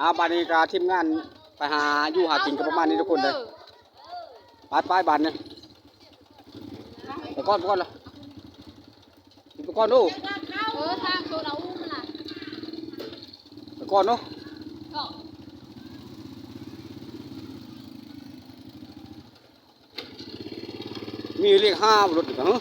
ອ່າ ບາດນີ້ກໍທີມງານໄປຫາຢູ່ຫາກິນກໍປະມານນີ້ທຸກຄົນເດີ. ໄປໆ ບາດນີ້ ໄປກ່ອນ ໄປກ່ອນລະ ໄປກ່ອນດູ ເອີ ທາງໂຊນາອູມັນລະ ໄປກ່ອນເນາະ. ມີເລກຫ້າບໍ່ລົດນີ້ກະ ຮະ?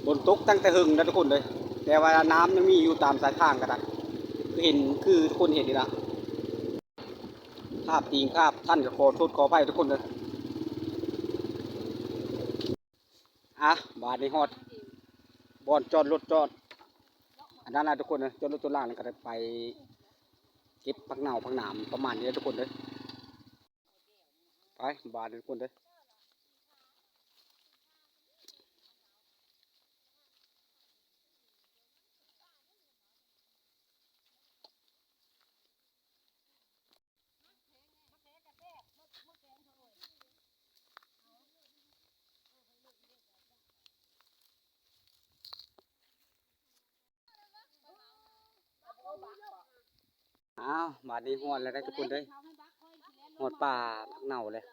ຝົນຕົກຕັ້ງແຕ່ເຫິງນະທຸກຄົນເອີຍ ແຕ່ວ່ານ້ຳຍັງມີຢູ່ຕາມສາຍທາງກໍໄດ້ ຄືເຫັນ ຄືທຸກຄົນເຫັນນີ້ລະ. ພາບຕີງພາບສັ້ນກໍຂໍໂທດຂໍອະໄພທຸກຄົນເດີ. ອ່ະ ບາດນີ້ຮອດບ່ອນຈອດລົດ ຈອດອັນນັ້ນລະທຸກຄົນເດີ ຈອດລົດຈອດລາງ ແລ້ວກໍໄດ້ໄປເກັບຜັກເນົ່າຜັກໜາມປະມານນີ້ເດີທຸກຄົນເດີ. ໄປ ບາດນີ້ທຸກຄົນເດີ. ອ້າວ ບາດນີ້ຮອດແລ້ວເດີທຸກຄົນເດີ ຮອດປ່າຜັກເນົ່າແລ້ວ.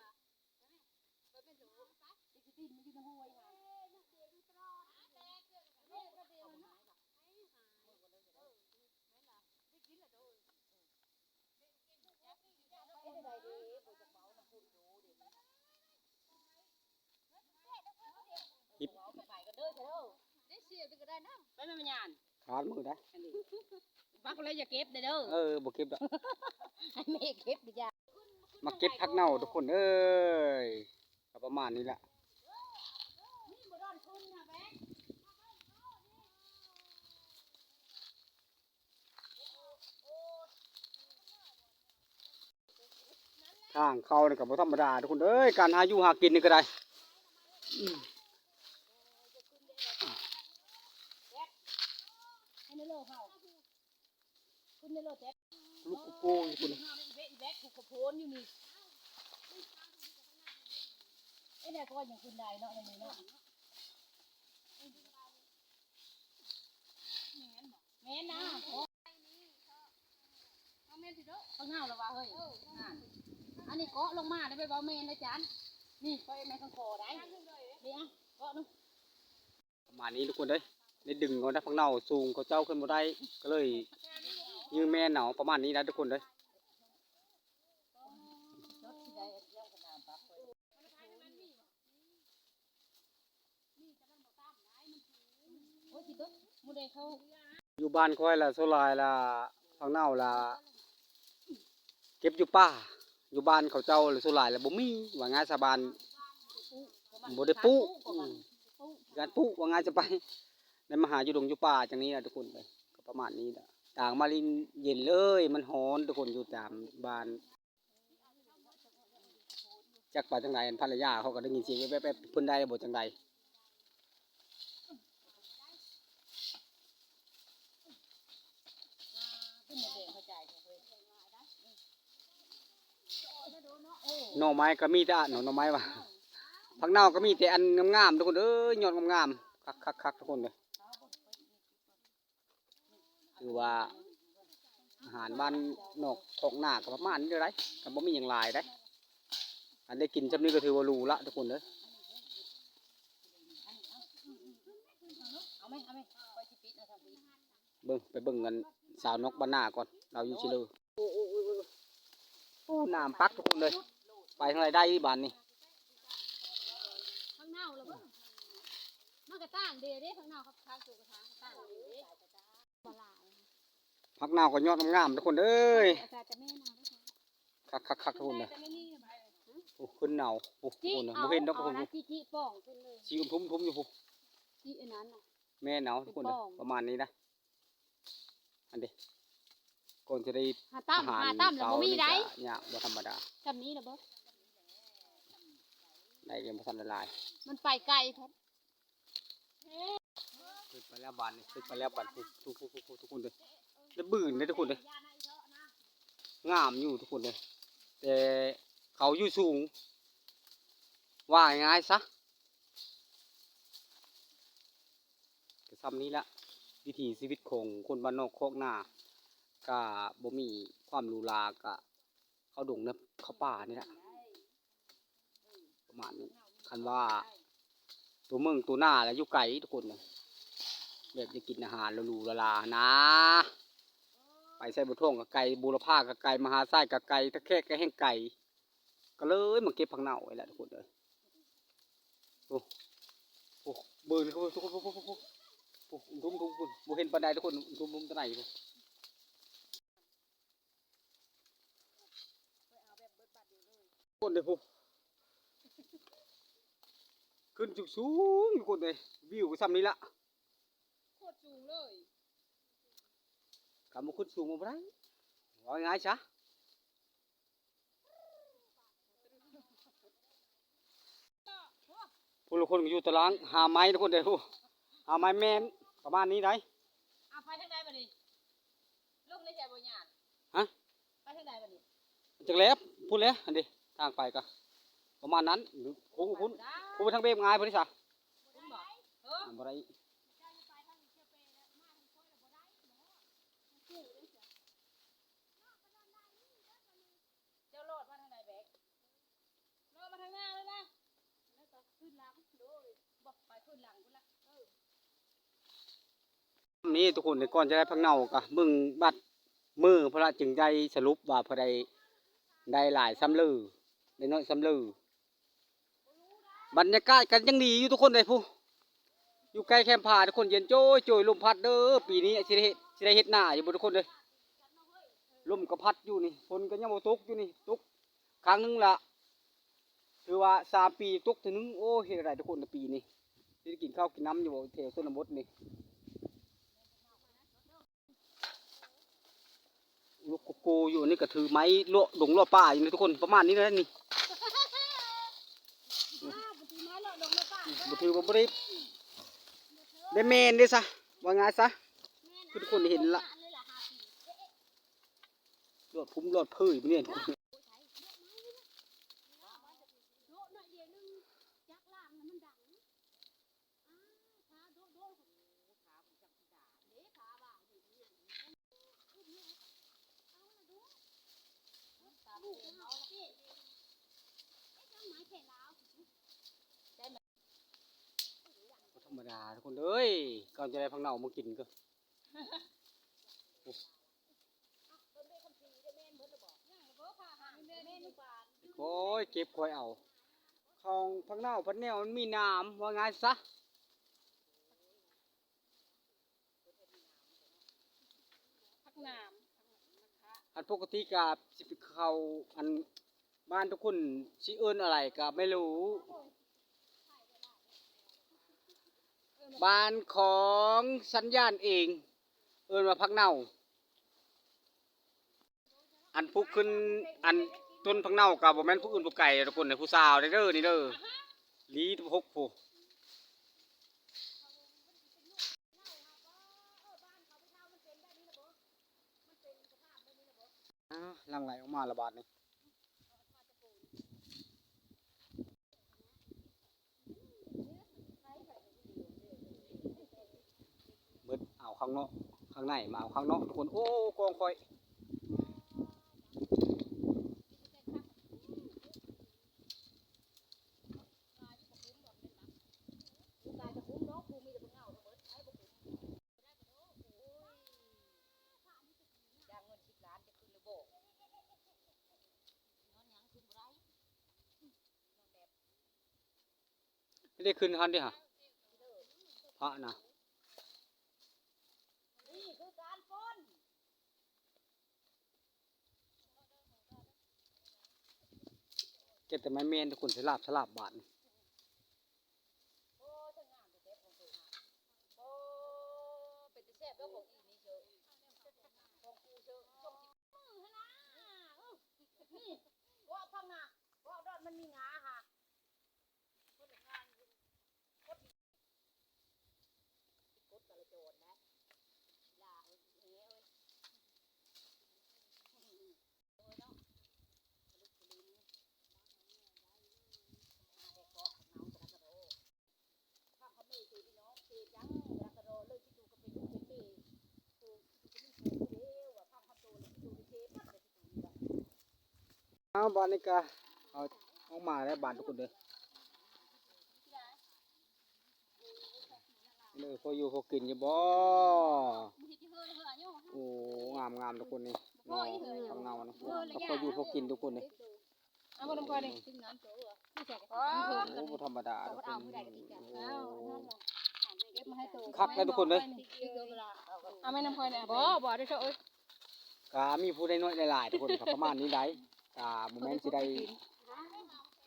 ໄປແມ່ນຫຍັງ ຄາດມືໄດ້ ບັກແລ້ວຢ່າເກັບເດີ. ເອີ ບໍ່ເກັບດອກ ໃຫ້ແມ່ເກັບດີກວ່າ. ມາເກັບຜັກເນົ່າທຸກຄົນເອີຍ ກໍປະມານນີ້ແຫຼະ. ທາງເຂົ້ານີ້ກໍບໍ່ທຳມະດາທຸກຄົນເອີຍ ການຫາຢູ່ຫາກິນນີ້ກໍໄດ້ ອືມ. ລູກໂກໂກ້ຢູ່ພຸ້ນ ເອີ ແບກ ແບກ ຜູ້ກະໂພນຢູ່ນີ້ ເອີ ແນວກໍຍັງຂຶ້ນໄດ້ເນາະ ແນວນີ້ເນາະ ແມ່ນນະ ເອົາແມ່ນຕິເດີ ເຮົາລະວ່າເຮີ້ຍ ນັ້ນ ອັນນີ້ເກາະລົງມາໄດ້ ໄປເວົ້າແມ່ນອາຈານ ນີ້ ຂ້ອຍແມ່ນຂອງຂໍໄດ້ ນີ້ ເກາະລົງ ປະມານນີ້ທຸກຄົນເອີຍ ໄດ້ດຶງເອົາໄດ້ຜັກເນົ່າສູງເຂົາເຈົ້າຂຶ້ນບໍ່ໄດ້ ກໍເລີຍຢືມແມ່ນເອົາ ປະມານນີ້ນະທຸກຄົນເອີຍ. ຢູ່ບ້ານຂ້ອຍລະສ່ວນຫຼາຍລະ ຜັກເນົ່າລະ ເກັບຢູ່ປ່າ ຢູ່ບ້ານເຂົາເຈົ້າລະສ່ວນຫຼາຍລະບໍ່ມີ ວ່າງ່າຍສາບານ ບໍ່ໄດ້ປູກ ອືມ ການປູກວ່າງ່າຍສະບາຍ ໄດ້ມາຫາຢູ່ດົງຢູ່ປ່າຈັ່ງນີ້ລະທຸກຄົນເອີຍ ກໍປະມານນີ້ລະ ຕ່າງມາຫຼິ້ນເຢັນເລີຍ ມັນຮ້ອນທຸກຄົນ ຢູ່ຕາມບ້ານ ຈັກວ່າຈັ່ງໃດ ອັນພັນລະຍາເຂົາກໍໄດ້ຍິນສຽງແວບໆ ເພິ່ນໄດ້ບໍ່ຈັ່ງໃດ. ໜໍ່ໄມ້ກໍມີແຕ່ ໜໍ່ ໜໍ່ໄມ້ວ່າ ຜັກເນົ່າກໍມີແຕ່ອັນງາມໆ ທຸກຄົນເອີຍ ຍອດງາມໆ ຄັກໆໆ ທຸກຄົນເອີຍ ຖືວ່າອາຫານບ້ານນອກຄອກນາກໍປະມານນີ້ເດີ ກໍບໍ່ມີຫຍັງຫຼາຍເດ້ ອັນໄດ້ກິນຊ່ຳນີ້ກໍຖືວ່າຫຼູລະທຸກຄົນເດີ. ເບິ່ງ ໄປເບິ່ງອັນສາວນອກບ້ານນາກ່ອນ ລາວຢູ່ຊິເລີ. ໂອ້ ໂອ້ ໂອ້ ໂອ້ ໂອ້ ນ້ຳປັກທຸກຄົນເລີຍ ໄປທາງໃດໄດ້ບາດນີ້ ຜັກເນົ່າລະເບິ່ງ ມັນກະຕ່າງເດເດ້ ຜັກເນົ່າ ຜັກ ຜັກ ຜັກ ຜັກເນົ່າກໍຍອດງາມໆ ທຸກຄົນເອີຍ ຄັກໆໆ ທຸກຄົນເດີ. ໂອ້ ຂຶ້ນເນົ່າ ໂອ້ ທຸກຄົນເດີ ບໍ່ເຫັນດອກທຸກຄົນ ສີອຶ້ມໆຢູ່ພຸ້ນ ແມ່ນເອົາທຸກຄົນເດີ ປະມານນີ້ນະ. ອັນເດ ກ່ອນຈະໄດ້ ຫາຕຳ ອາຫານ ຫາຕຳແລ້ວບໍ່ມີໄດ໋ ຍາກ ບໍ່ທຳມະດາ ຊ່ຳນີ້ລະບໍ່ ໄດ້ຍັງບໍ່ທັນໄດ້ຫຼາຍ ມັນໄປໄກພຸ້ນ ຂຶ້ນໄປແລ້ວບາດນີ້ ຂຶ້ນໄປແລ້ວບາດນີ້ ທຸກຄົນເດີ ໄດ້ບືນເດ້ທຸກຄົນເດີ ງາມຢູ່ທຸກຄົນເດີ ແຕ່ເຂົາຢູ່ສູງ ວ່າງ່າຍໆຊະ. ກໍຊ່ຳນີ້ລະ ວິຖີຊີວິດຂອງຄົນບ້ານນອກຄອກນາ ກະບໍ່ມີຄວາມຫຼູຫຼາ ກະເຂົ້າດົງເນາະ ເຂົ້າປ່ານີ້ລະ ປະມານນີ້. ຄັນວ່າໂຕເມືອງໂຕນາລະຢູ່ໄກທຸກຄົນ ແບບໄດ້ກິນອາຫານຫຼູໆຫຼາໆຫັ້ນນາ ໄປໄຊບົວທອງກະໄກ ບູລະພາກະໄກ ມະຫາໄຊກະໄກ ທ່າແຂກກະແຮ່ງໄກ ກໍເລີຍມາເກັບຜັກເນົ່າໄວ້ລະທຸກຄົນເອີຍ. ໂອ້ ໂອ້ ເບິ່ງນີ້ທຸກຄົນ ໂອ້ ໂອ້ ທຸ່ມໆ ບໍ່ເຫັນປານໃດທຸກຄົນ ທຸ່ມໆ ຕາໃນພຸ້ນ ຄົນເດ້ພຸ້ນ ຂຶ້ນສູງໆ ທຸກຄົນເດ້ ວິວກໍຊ່ຳນີ້ລະ ໂຄດສູງເລີຍ ຄັນບໍ່ຂຶ້ນສູງບໍ່ໄດ້ ເວົ້າງ່າຍໆຊະ. ຜູ້ລະຄົນກໍຢູ່ຕາລາງຫາໄມ້ທຸກຄົນເດ້ ຫາໄມ້ແມ່ນປະມານນີ້ໄດ໋. ເອົາໄປທາງໃດບາດນີ້ ລົງໃນໃຈບໍ່ຍາດ ຮະ ໄປທາງໃດບາດນີ້ ຈັກແລ້ວ ພຸ້ນແຫຼະ ອັນເດ ທາງໄປກໍປະມານນັ້ນ ພຸ້ນ ພຸ້ນ ພຸ້ນໄປທາງເບບງ່າຍພຸ້ນເດຊະ ບໍ່ໄດ້ ເຈົ້າລອດມາທາງໃດແບກ ລອດມາທາງໜ້າເລີຍນະ ແລ້ວກໍຂຶ້ນຫຼັງ ໂດຍ ບໍ່ ໄປຂຶ້ນຫຼັງພຸ້ນລະ ເອີ ນີ້ທຸກຄົນ ກ່ອນຈະໄດ້ຜັກເນົ່າກະເບິ່ງບັດມື້ພຸ້ນລະ ຈຶ່ງໄດ້ສະຫຼຸບວ່າຜູ້ໃດໄດ້ຫຼາຍຊ່ຳເລີ ໄດ້ໜ້ອຍຊ່ຳເລີ. ບັນຍາກາດກໍຍັງດີຢູ່ທຸກຄົນເດ້ ຜູ້ ຢູ່ໃກ້ແຄມຜາທຸກຄົນ ເຢັນໂຈຍໆ ລົມພັດເດີ ປີນີ້ຊິໄດ້ເຮັດ ຊິໄດ້ເຮັດນາຢູ່ບໍ່ທຸກຄົນເດີ ລົມກໍພັດຢູ່ນີ້ ຝົນກໍຍັງບໍ່ຕົກຢູ່ນີ້ ຕົກຄັ້ງໜຶ່ງລະ ຖືວ່າສາມປີຕົກເທື່ອໜຶ່ງ ໂອ້ ເຮັດໄດ້ທຸກຄົນ ປີນີ້ຊິໄດ້ກິນເຂົ້າກິນນ້ຳຢູ່ບໍ່ ແຖວຊົນນະບົດນີ້. ລູກໂກໂກ້ຢູ່ ອັນນີ້ກໍຖືໄມ້ເລາະດົງເລາະປ່າຢູ່ນີ້ທຸກຄົນ ປະມານນີ້ແຫຼະນີ້ ບໍ່ຖືວ່າບໍ່ໄດ້ ໄດ້ແມ່ນເດ້ຊະ ວ່າງ່າຍຊະ ຄືທຸກຄົນເຫັນລະ ຫຼອດພຸມຫຼອດເຜີຍເນຍ. ບໍ່ທຳມະດາທຸກຄົນເອີຍ ກ່ອນຈະໄດ້ຜັກເນົ່າມາກິນກໍ ໂອ້ຍ ເກັບຄ່ອຍເອົາ ຂອງຜັກເນົ່າຜັກແນວມັນມີໜາມ ວ່າງ່າຍຊະ. ຜັກໜາມ ອັນປົກກະຕິກະຊິໄປເຂົ້າ ອັນບ້ານທຸກຄົນຊິເອີ້ນອະໄລກະໄມ່ຮູ້ ບ້ານຂອງສັນຍານເອງ ເອີ້ນວ່າຜັກເນົ່າ. ອັນຜູ້ຂຶ້ນ ອັນຕົ້ນຜັກເນົ່າກະບໍ່ແມ່ນຜູ້ອື່ນຜູ້ໄກທຸກຄົນ ຜູ້ສາວເດີນີ້ເດີ ລີຕະບົກພຸ້ນ. ອ່າ ຫຼັ່ງໄຫຼອອກມາລະບາດນີ້. ເບິດ ເອົາຂ້າງນອກ ຂ້າງໃນມາເອົາຂ້າງນອກທຸກຄົນ. ໂອ້ ກອງຂ້ອຍ. ໄດ້ຂຶ້ນທັນເດ້ຫະ ພະນະ. ເກັບແຕ່ໄມ້ແມ່ນທຸກຄົນ ສະຫຼາບສະຫຼາບບາດນີ້. ເອົາ ບາດນີ້ກະເອົາອອກມາແລ້ວບາດທຸກຄົນເດີ. ເດີ ພໍຢູ່ພໍກິນຢູ່ບໍ່? ໂອ້ ງາມໆ ທຸກຄົນນີ້ ເນາະ ທາງເງົານີ້ ພໍຢູ່ພໍກິນທຸກຄົນນີ້. ເອົາມານຳຂ້ອຍນີ້ ໂອ້ ບໍ່ທຳມະດາທຸກຄົນ ເອົາ ຄັກເລີຍທຸກຄົນເອີຍ. ເອົາມານຳຂ້ອຍນີ້ ບໍ່ ບໍ່ໄດ້ເອີຍ. ກະມີຜູ້ໃດໜ້ອຍຫຼາຍໆ ທຸກຄົນ ກະປະມານນີ້ໄດ໋ ກະບໍ່ແມ່ນຊິໄດ້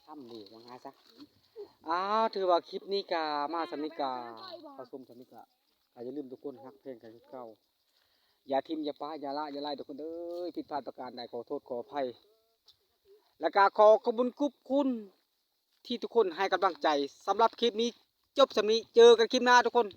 ທຳດີວ່າງ່າຍຊະ. ອ້າວ ຖືວ່າຄລິບນີ້ກະມາສ່ຳນີ້ກະ ເຂົ້າຊົມສ່ຳນີ້ກະ ກະຢ່າລືມທຸກຄົນຮັກແພງກັນຄືເກົ່າ ຢ່າຖິ້ມຢ່າປະ ຢ່າລະຢ່າໄລທຸກຄົນເອີຍ. ຜິດພາດປະການໃດຂໍໂທດຂໍອະໄພ ແລ້ວກະຂໍຂອບຄຸນຂອບຄຸນ ທີ່ທຸກຄົນໃຫ້ກຳລັງໃຈ. ສຳລັບຄລິບນີ້ຈົບສ່ຳນີ້ ເຈີກັນຄລິບໜ້າທຸກຄົນ.